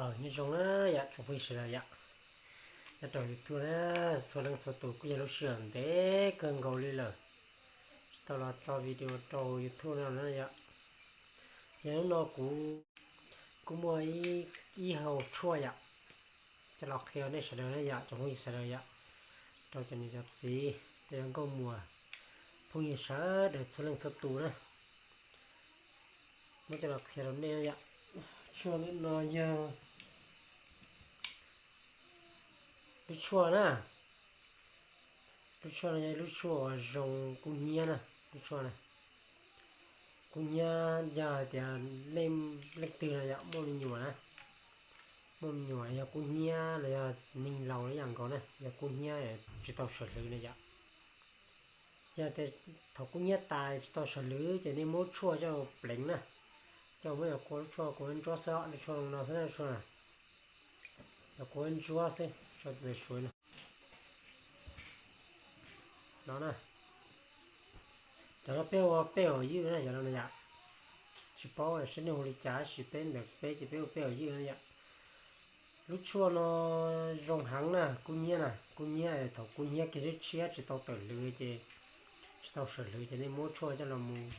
Nyob zoo na yom tsoom phooj ywg sawv daws yom, nyob rau YouTube na, txhua leej txhua tus kuj yog lub sij hawm ntev kawg nkaus li lawm tsis tau los tso video rau YouTube no na yom. Ces hnub no kuv kuj muaj ib hau tshuaj yom, coj los qhia nej sawv daws na yom tsoom phooj ywg sawv daws yom, rau cov niam cov txiv, rau cov nkauj muam, phooj ywg sawv daws txhua leej txhua tus na. Muab coj los qhia rau nej yom. Tshuaj no yog lub tshuaj na, lub tshuaj no yog lub tshuaj uas zoo kub hnyiab na, lub tshuaj na. Kub hnyiab yog hais tias leej twg no yom muaj me nyuam na, muaj me nyuam yog kub hnyiab los yog neeg laus ib yam nkaus na, yog kub hnyiab tsis tau sawv hlwv na yom. Yog tias thaum kub hnyiab tas tsis tau sawv hlwv ces nej muab tshuaj coj pleev na, coj muab yog kua lub tshuaj kua ntsuab xwb, lub tshuaj no xwb na, lub tshuaj no, yog kua ntsuab xwb, tshuaj suav no. No na, cov no peb hu ua peb haum ywj na, cov no na yom. Tsis paub saib nej hu li cas tab sis peb ntawm peb ces peb hu peb haum ywj na yom. Lub tshuaj no zoo heev na, kub hnyiab na, kub hnyiab thaum kub hnyiab kiag tshiab tshiab tsis tau tawm hlwv ces, tsis tau sawv hlwv ces nej muab tshuaj coj los mus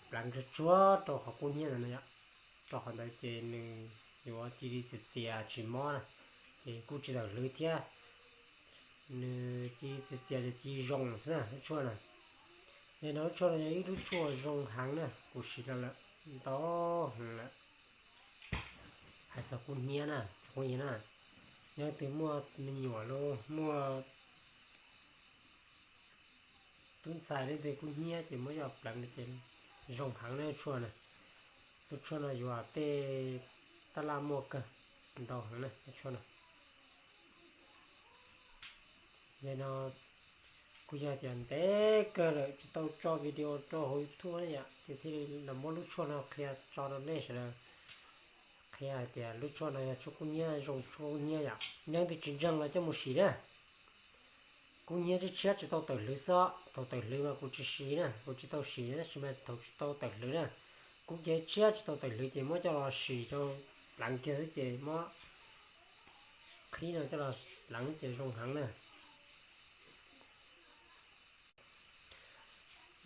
pleev tsuag tsuag rau qhov kub hnyiab ntawd na yom. Rau qhov ntawd ces nws yuav cia li txias txias tsis mob na, ces kuj tsis tawm hlwv thiab. Nws cia li txias txias ces cia li zoo xwb na lub tshuaj na. Yog no lub tshuaj no yog ib lub tshuaj zoo heev na, kuv siv los lawm ntau heev lawm. Hais txog kub hnyiab na, tsoom phooj ywg na, yog leej twg muaj me nyuam los muaj tub ntxhais leej twg kub hnyiab ces muab coj pleev ces zoo heev na lub tshuaj na. Lub tshuaj no yuav tej tab laj muaj kawg, ntau heev na lub tshuaj no. Yog no kuj yog tias ntev kawg lawm tsis tau tso video rau hauv YouTube na yom, ces thiaj li los muab lub tshuaj no qhia tso rau nej sawv daws, qhia hais tias lub tshuaj no yog tshuaj kub hnyiab, zoo tshuaj kub hnyiab yom. Yog leej twg tsis ntseeg los coj mus sim na. Kub hnyiab tshiab tshiab tsis tau tawm hlwv xwb, thaum tawm hlwv mas kuv tsis siv na, kuv tsis tau siv tab sis mas thaum tsis tau tawm hlwv na, kub hnyiab tshiab tsis tau tawm hlwv ces muab coj los sim rau pleev kiag xwb ces muab qhib no coj los pleev ces zoo heev na.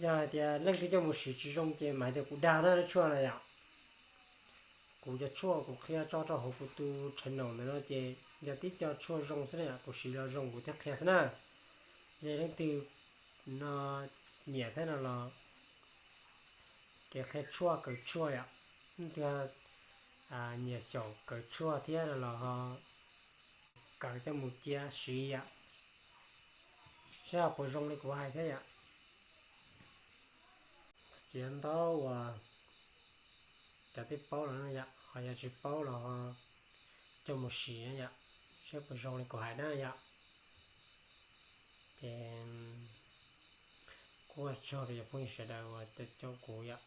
Yog hais tias leej twg coj mus siv tsis zoo ces mam hais tias kuv dag na lub tshuaj na yom. Kuv cov tshuaj kuv qhia tso rau hauv kuv tus channel ntawm no ces yog tib co tshuaj zoo xwb na yom, kuv siv los zoo kuv thiaj qhia xwb na. Yog leej twg no nyiam thiab no los kev qhia tshuaj kawv tshuaj yom, leej twg nyiam xyaum kawv tshuaj thiab no los ho kawv coj mus cia siv yom, saib ho puas zoo li kuv hais thiab yom. Txiav ntau uas cov twb paub los no yom, ho yog tsis paub los ho coj mus siv na yom, saib puas zoo li kuv hais na yom. Ces kuj ua tsaug rau cov phooj ywg sawv daws uas caum kuv yom,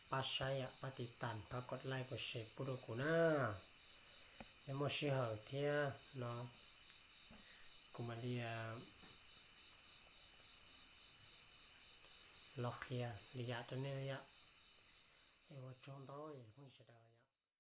pab saib yom, pab tiv tas, pab kom like kom share pub rau kuv na. Yog muaj sij hawm thiab no kuv mam li los qhia li yam rau nej yom. Es ua tsaug ntau phooj ywg sawv daws.